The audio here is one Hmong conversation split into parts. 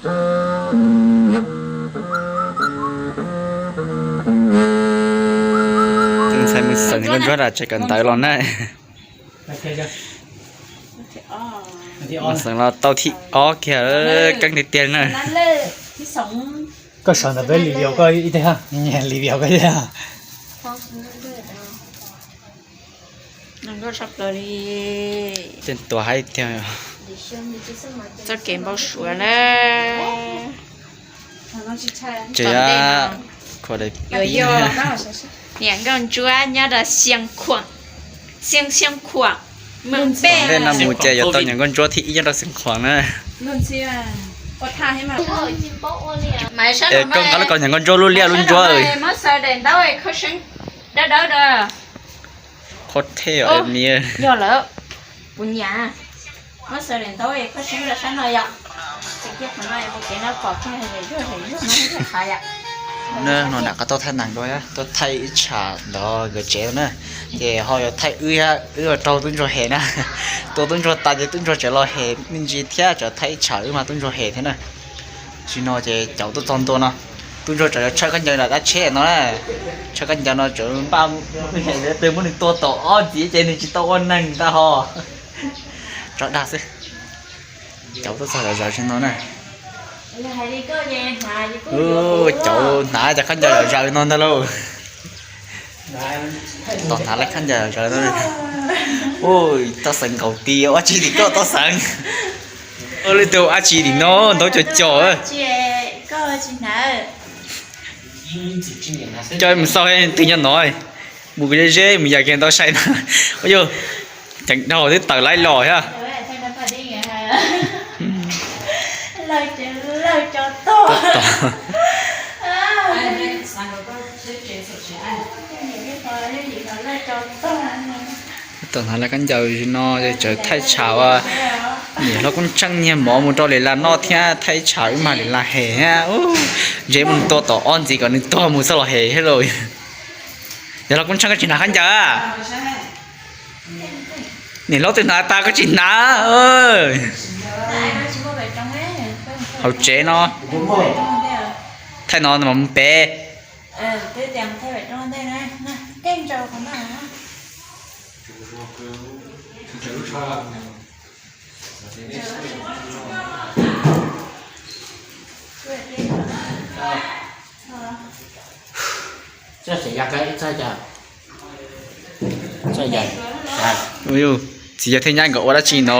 Ntxhais mus xeem nkauj ntsuab tas tseg kawm ntawv los na. Mus xeem los tau thib ob kiag, keeb tiag tiag na. Koj sawv ntawm peb li video koj ib teg, li video koj ib teg. Tej tua haib tiag. Txoj kev npau suav na. Ces niam nkauj ntsuab nyob rau Xeev Khuam, Xeev Xeev Khuam, Meej Npej. Tej no mus ces yuav tau niam nkauj ntsuab thib ib nyob rau Xeev Khuam na. Es koj nqa lub ko niam nkauj ntsuab lub liaj lub ntsuab. Qhov thej os. Yog lawm, kuv nyiam. Muab xaws daim ntaub koj seeb rau sab no yom. Qhov no pom koj zem zuag zem zuag no yom. No nram qab tuaj thaij nees dua, tuaj thaij ib tsham ntawd nkawd tsev na. Ces ho yuav thaij wb, wb ua raug tub ntsuag hem na. Tua tub ntsuag tas ces tub ntsuag tseem los hem me ntsis thiab, tseem thaij ib tsham wb mas tub ntsuag hem thiab na. Tam sim no ces cauv tuaj txog ntua no, tub ntsuag tseem yuav tshawb khaub ncaws nram dab tsheb no na. Tshawb khaub ncaws no tseem npaj muab nws tua tom ob ntxiv ces nws tsis tau ua neeg ntag ho. Tso dag xwb. Cauv tuaj txog zom zaws tsis no na. Cauv hnav cov khaub ncaws zom zaws no ntag lauj. Tos hnav lawv khaub ncaws zom zaws no. Toj xeem nkaum ti, dab tsi tim koj toj xeem. Ua li tus dab tsi tim no ntaub cov cos. Coj mus xauj twg nyob no. Mus kuv ze ze mus yam kiag ntau sai na. Ua yog ceev dhau twb tawm laib los thiab. Tom hnav lawv khaub ncaws no tsawv thaij tsham ua niam hlob Koob Tsheej nyiag mov mus rau Lis Las noj thiab thaij tsham wb mag Lis Las hem thiab. Ntse mus tua tom ob ntxiv kom nws tuag mus txog los hem thiab lauj. Yog los Koob Tsheej koj tsis hnav khaub ncaws. Niam hlob twb hnav tas koj tsis hnav. Hauv tsev no. Thaij no mas mus pem. Txiv yawg thiab nyab nkawd ua dab tsi no?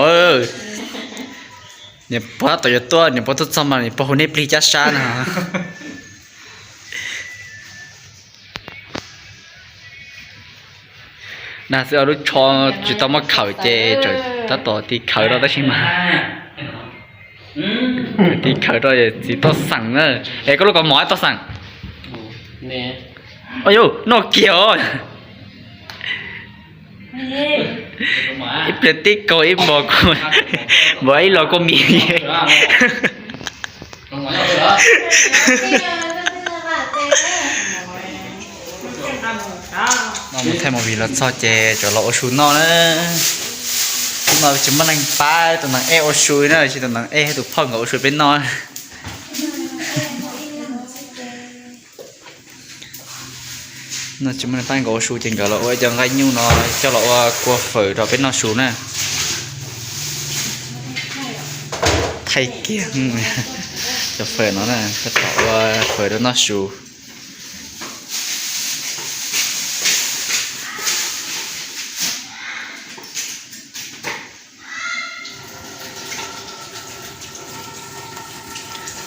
Niam pog tab tom yuav tuaj, niam pog tuaj txog mas niam pog hu neb plig cab sab no. Dag xwb, lub tsho tsis tau muab khawm ces tab tom tiv khawv rau tab sis mas tiv khawv rau txiv toj xeem na. Es koj lub kaus mom toj xeem. Ua yus noj kiag os. Ib pliag tib kaug ib npos, npos ib los kua mis. Mus thaij movie los txog ces tsam los ua su noj na. Hnub no tsis muaj neeg pab tus nees ej ua su na, tsis tus nees ej thiab tus phauj nkawd ua su peb noj. No tsis muaj neeg pab nkawd ua su ces nkawd los ua cov nqaij nyuj no coj los ua kua fawm rau peb noj su na. Thaij kiag cov fawm no na, coj los ua fawm rau noj su.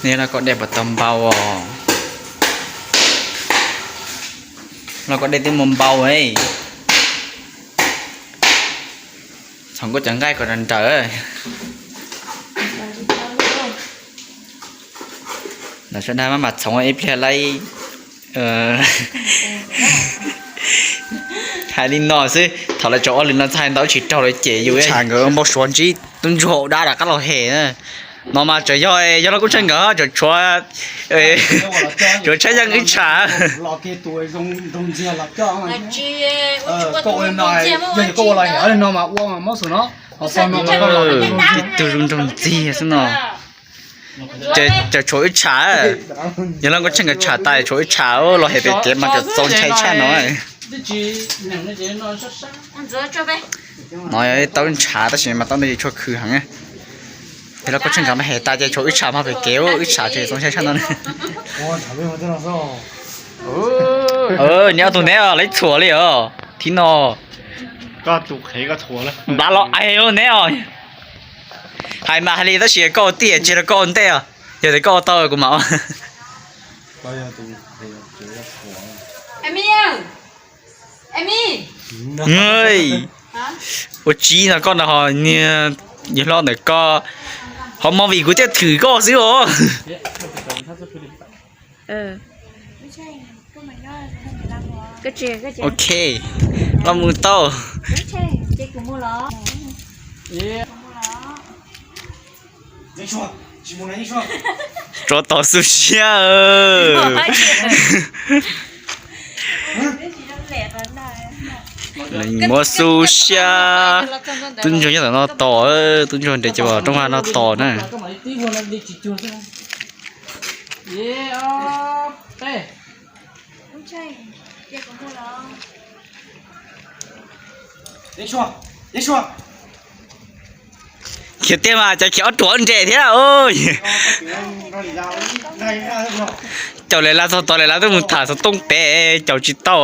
Nej los koj dej puas tau npau os? Los koj dej twb muaj npau. Txhoov koj cov nqaij kom nrawm. Los sawv daws maj mam txhoov ib pliag laib. Hais li no xwb, thaum lawv tso ob li no txhais ntau tsis raug lawv cem yus. Tsham nkawd npau suav ntsib tub ntsuag dab rov qab los hem. No mas tseem yog, yog los kuj tsheej nkawd tseem tshuav, tshuav tshab yeej ib tsham. Ib tug zoo nraug ntxiag xwb no. Ces tshuav wb tsham, yog loj nkauj tsheej nkawd tsham tas tshuav wb tsham los hem pem kev mas txaus ntshai tshaj no. No yog ib taub ntshav tab sis mas taub ntawd tshua khwv heev. Ces loj nkauj tsheej nkawd mas hem tas ces tshuav wb tsham mas pem kev, wb tsham ces txaus ntshai tshaj no. Neb ob tug neb lawv txhuam li os thib no. Nplhav los ais neb os. Hais mas hais li tab sis koj ua tij tsis yog koj ua ntej os. Yog tias koj ua tau kuv mam ua. Ua tsis no koj no ho niag yawg hlob ntawm koj ho movie kuv thiaj thwm koj xwb os. Ok, koj mus tau. Tsov tom xu siab. Muab xu siab. Tub ntsuag nyob tom no tos, tub ntsuag nres ces rooj vag no tos na. Khiav tiag mas cov khiav ob ruam ob nres thiab. Caum Lis Las txog tod Lis Las twb mus tham xov tooj pem caum tsis tau.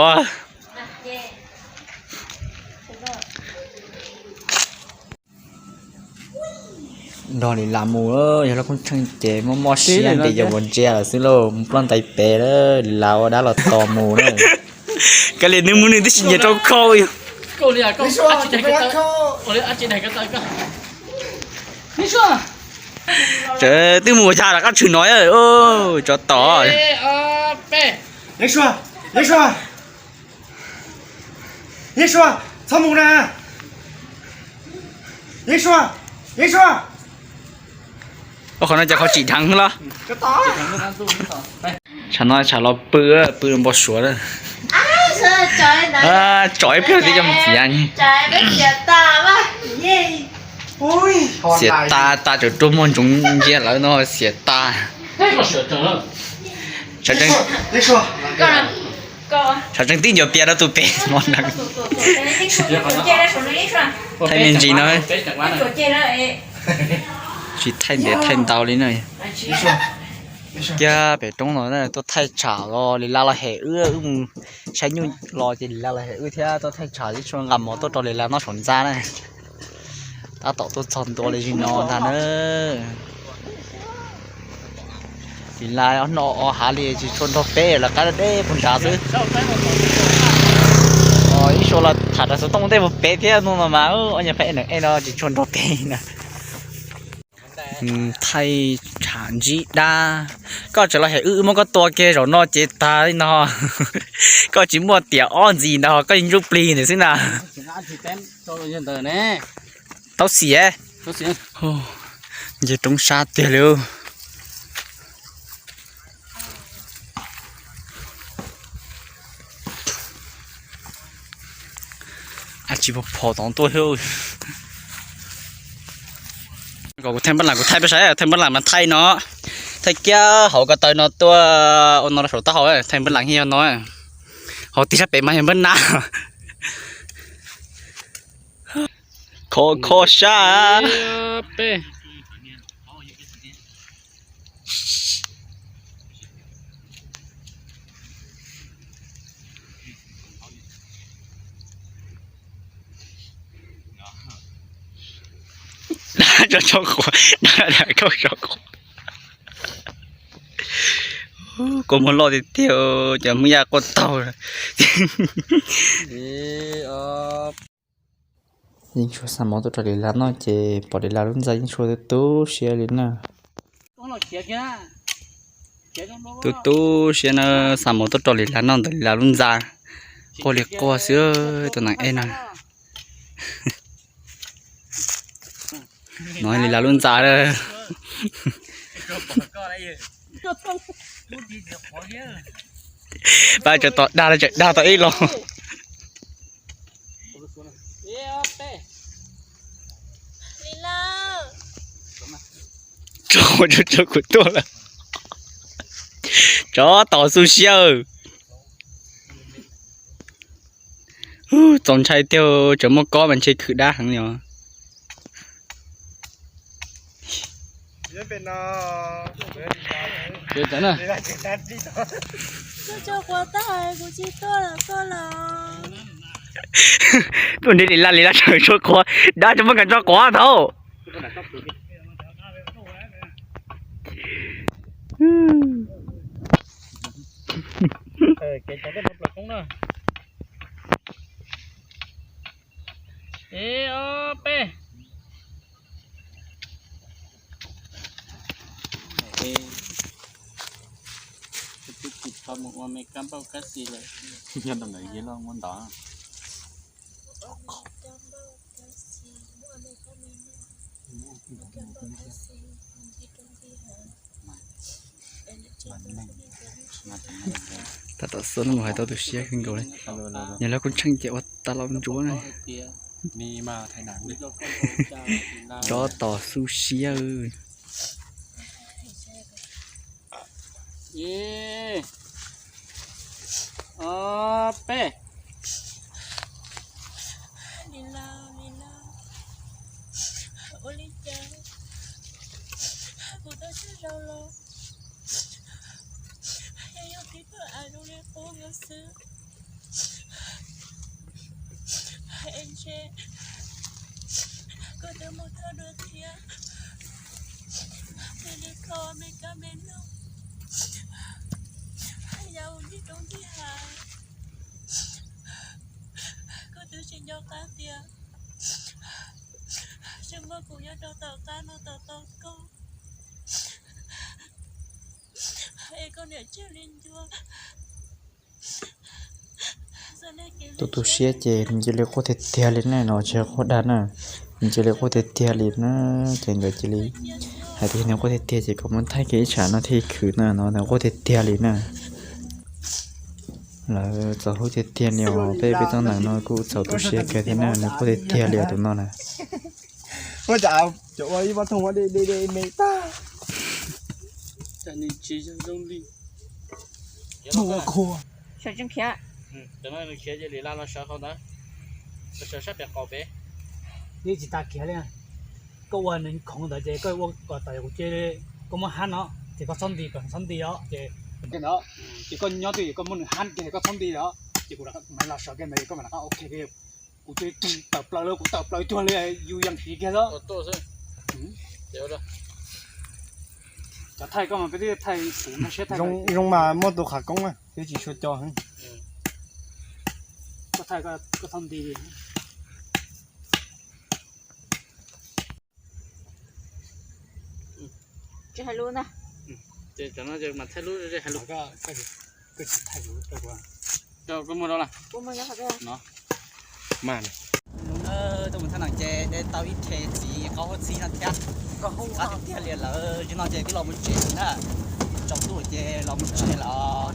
Nrog Lis Las mus, yog loj nkauj tsheej ces mob mob siab nti yog ua ntsia lawm xwb lauj, mus ploj ntais pem lawm, Lis Las ua dab los tos mus na. Kav liam nws mus nws twb tsis nyiam rau khau. Twb mus ua cas los qab tshwm no, tsov tom. Yeeb Sua, Yeeb Sua, txhob mus na. Yeeb Sua, Yeeb Sua. Ua qhov no ces qhov tsim dheev los. Tshav no tshav los pw, pw npau suav na. Tsom ib pliag twb coj mus txiav. Xiam tas tas tseem ruaj muag ntsoov ntsia lawv no xiam tas. Tshav tseem tib ncuav pias rau tus pem no na. Thaij me ntsis no. Tsis thaij ntev thaij ntau li na. Kiag pem roob no tuaj thaij tsham los Lis Las los hem wb, wb mus saib nyuj los ces Lis Las los hem wb thiab tuaj thaij tsham, Yeeb Sua nqa mov tuaj rau Lis Las noj saum ntxa na. Tab tom tuaj txog ntua li no ntag na. Lis Las noj o hav li tsis tshua nrog peb, lawv qab deb puag nrad xwb. Yeeb Sua los tham rau xov tooj tej puag pem thiab no mas, ob nyuag phab ej no tsis tshua nrog peb na. Thaij tsham ntsib dab, koj tseem los hem wb, wb muab koj tua kiag zaum no ces tag li no. Koj tsis muaj tiam ob ntxiv ntawd ho koj yeej ntsuj plig ntawd xwb na. Tau xiam. Nce roob sab tiag li. Ab tsis pom phom tom tuaj thiab. Kom kuv thaij npab lam, kuv thaij peb saib, thaij npab lam mas thaij no, thaij kiag hauv ko taw no tuaj ua no rau saum taub hau, thaij npab lam yog no. Hauv tig sab pem mas yog npab nab. Kho kho sab. Dab tso tso quav, dab dab kauj tso quav. Kua muag loj tiag tiag, cov Hmoob Yaj quaj taug. Yeej Tshuaj xa mov tuaj rau Lis Las noj ces pom Lis Las lub ntxa Yeej Tshuaj tu tu siab li na. Tu tu siab na, xa mov tuaj rau Lis Las noj ntawm Lis Las lub ntxa. Quaj li quaj xwb, tus neeg ej no. No Lis Las lub ntxa. Pab tseem tos dag los tseem dag tau ib los. Qhov tsuag tsuag kuv tuaj lawm. Tsov tom xu siab. Txaus ntshai tiag, tseem muaj kob mas ntshe khwv dab heev li os. Tuaj nrhiav li laj li laj tseem tshuab quav, dab tseem muab nkaus tso quav thaum. Ib ob peb. Twb tsis tau mus ua me kab npauj kab xis lawm. Nyob rau ntawm Yis Lauj muab ntov. Tab tom xub no mus hais tau tu siab kawg nkaus li. Yog lawv kuj tsheej ces ua tas los ntsuav na. Tsov tom xu siab. Ib, ob peb. Ua li cas kuv tau sib zog los yog yog tib tug av zoo li qub no xwb. Es ntshe koj twb mus thawj dua thiab, thiaj li kho me kab me noog yau ntsib rau nqi hav. Koj twb tsis nco qab tias tseem muaj kuv nyob rau tom qab no tom tau koj, es koj niam tseem li ncua. Tus tu siab ces nws cia li quaj tiag tiag li na, no tsis quaj dag na, nws cia li quaj tiag tiag li na. Ces nkawd cia li hais tias nws quaj tiag tiag ces kom muab thaij kiag ib tsam no thiaj khwv na, no nws quaj tiag tiag li na. Lawv txaus hlub tiag tiag li os, peb peb txoj nees no kuj txaus tu siab kawg thiab na, nws quaj tiag tiag li os tus no na. Sawv tsees khiav. Cov no khiav ces li laj los sawv hauv ntawd, los sawv sab pem qaum pem. Yeej tsis tas khiav li. Koj ua nws khoov ntawd ces koj ua kom tawm kuv cia li, koj muab hab no ces koj txhob nti, kom txhob nti os ces, ces koj nyob twj ywm koj muab nws hab kiag koj txhob nti os ces kuv mam los sawv kiag ntawd koj mam rov qab ok. Kuv cia li tawm plaws lawm, kuv tawm plaws cuag li yus yees siv kiag xwb. Cov thaij koj mas peb twb thaij kuv nrog siab thaij. Zoo mas muaj tus qhav koob twb tsis tshua co heev. Koj thaij koj txhob nti li. Tsis hais lus ntag. Ces cov no ces mas thaij lub ze hais lus. Koj mus rau las. Tuaj mus thaj nees ces de tau ib rhe txiv qaub huab txhib no thiab. Qab tiag tiag li lawm, tsis no ces twb los mus tsev na. Tsaus ntuj ces los mus tsev lawm.